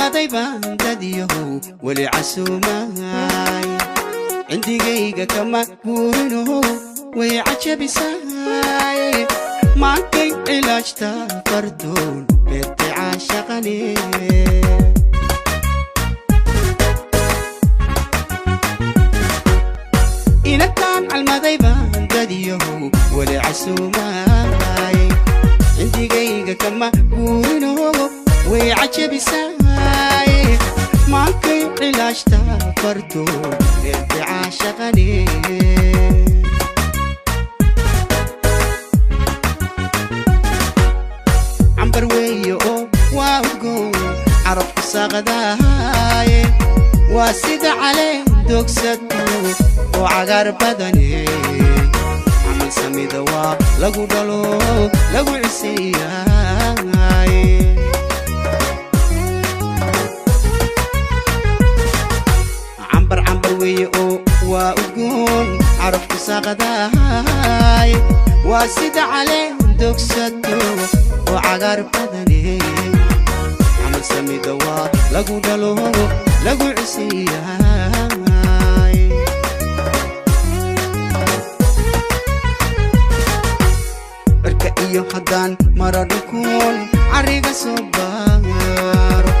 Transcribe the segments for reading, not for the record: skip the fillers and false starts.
Calmaday baan dadiyahow weli casuumaay, cindigayga kama guurino, way cajabisaay. Maankay cilaajta fartuun beertay caashaqane. Inantaan calmaday baan dadiyahow weli casuumaay, cindigayga kama guurino, way cajabisaay. Maankay cilaajta fartuun beertay caashaqane. Cambar weeye oo waa udgoon carabku saaqadaaye, waa sida caleen dogsato oo cagaar badane. Camal samida waa lagu dhalo lagu ciseeyaaye. Cambar cambar weeye oo waa udgoon carabku saaqadaaye, waa sida caleen dogsato oo cagaar badane. Camal samida waa lagu dhalo lagu ciseeyaaye. Cirka iyo haddaan mara dhukuun carriga soo baaro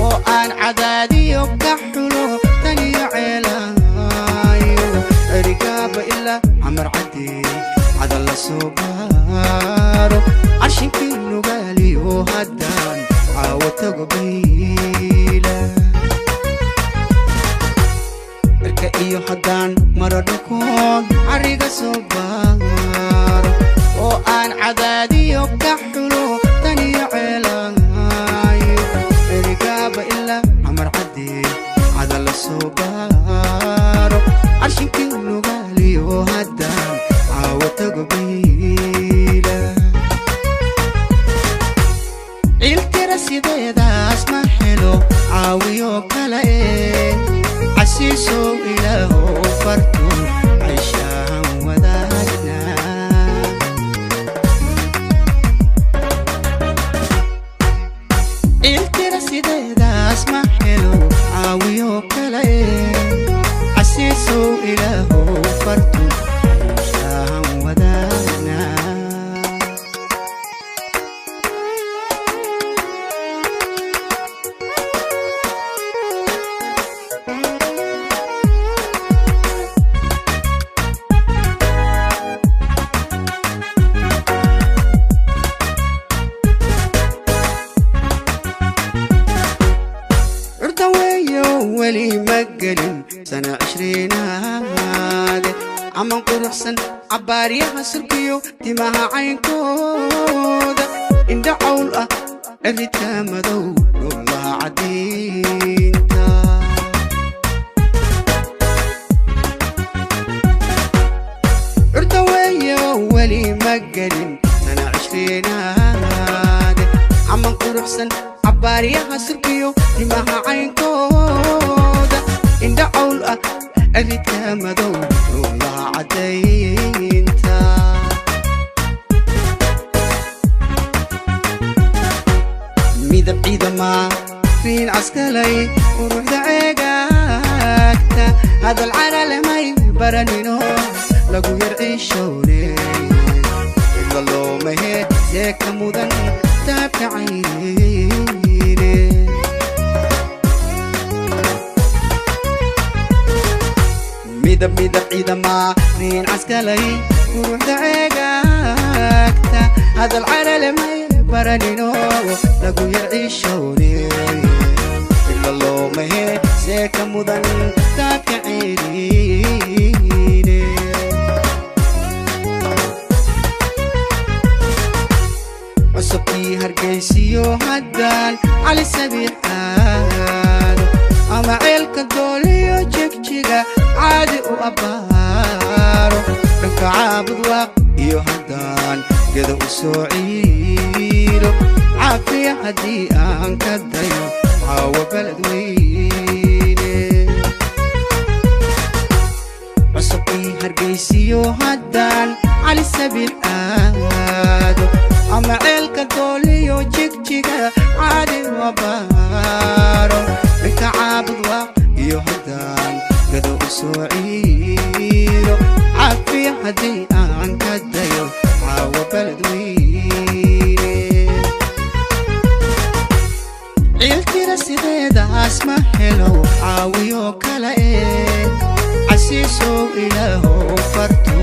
oo aan cadaadiyo ka xulo tan iyo ceelaayo, cerigaaba ilaa Camar cadde cada la soo baaro, carshinkii Nugaaliyo haddaan caawo tago bayla. Cirka iyo haddaan mara dhukoon carriga soo baaro oo aan cadaadiyo ka xulo tan iyo ceelaayo, cerigaaba ilaa Camar cadde cada la soo baaro, carshinkii Nugaaliyo haddaan caawo tago bayla. Ciiltira sideedaas ma helo caawiyo kale e, casiisow Ilaahow fartuun cayshaan wadaagna. Ciiltira sideedaas ma helo caawiyo kale e, casiisow Ilaahow fartuun cayshaan wadaagna. Curda weeyo weli ma gelin sana 20aade, caman quruxsan cabbaaryaha sulkiyo timaha caynkooda, indha cawl ah ciridka madow dhulaha cadiinta. Curda weeyo weli ma gelin sana 20aade, caman quruxsan cabbaaryaha sulkiyo timaha caynkooda, indha cawl ah ciridka madow dhulaha cadaynta. Midab ciidama riin caskalay quruxda ceegaagta, hadal caralemay baranino lagu yar ciishowne, cidla loomahe see ka mudan taabka cayne. Midab midab ciidama riin caskalay quruxda ceegaagta, hadal caralemay baranino lagu yar ciishowne, cidla loomahe see ka mudan taabka cayne. Cusubkii Hargeysiyo haddaan Cali Sabiix aado ama ceelka Dooliyo Jegjiga caadi u abbaaro, dhanka Caabud Waaq iyo haddaan geda u soo ciiro, caafiya haddii aan ka dayo caawo baled weyne. Cusubkii Hargeysiyo haddaan Cali Sabiix aado ama ceelka Dooliyo Jigjiga caadi wabaaro, dhanka Caabud Waaq iyo haddaan gado u soo ciiro, caafiya haddii aan ka dayo caawa Beledweyne. Ciiltira sideedaas ma helo caawiyo kale e, casiisow Ilaahow farto.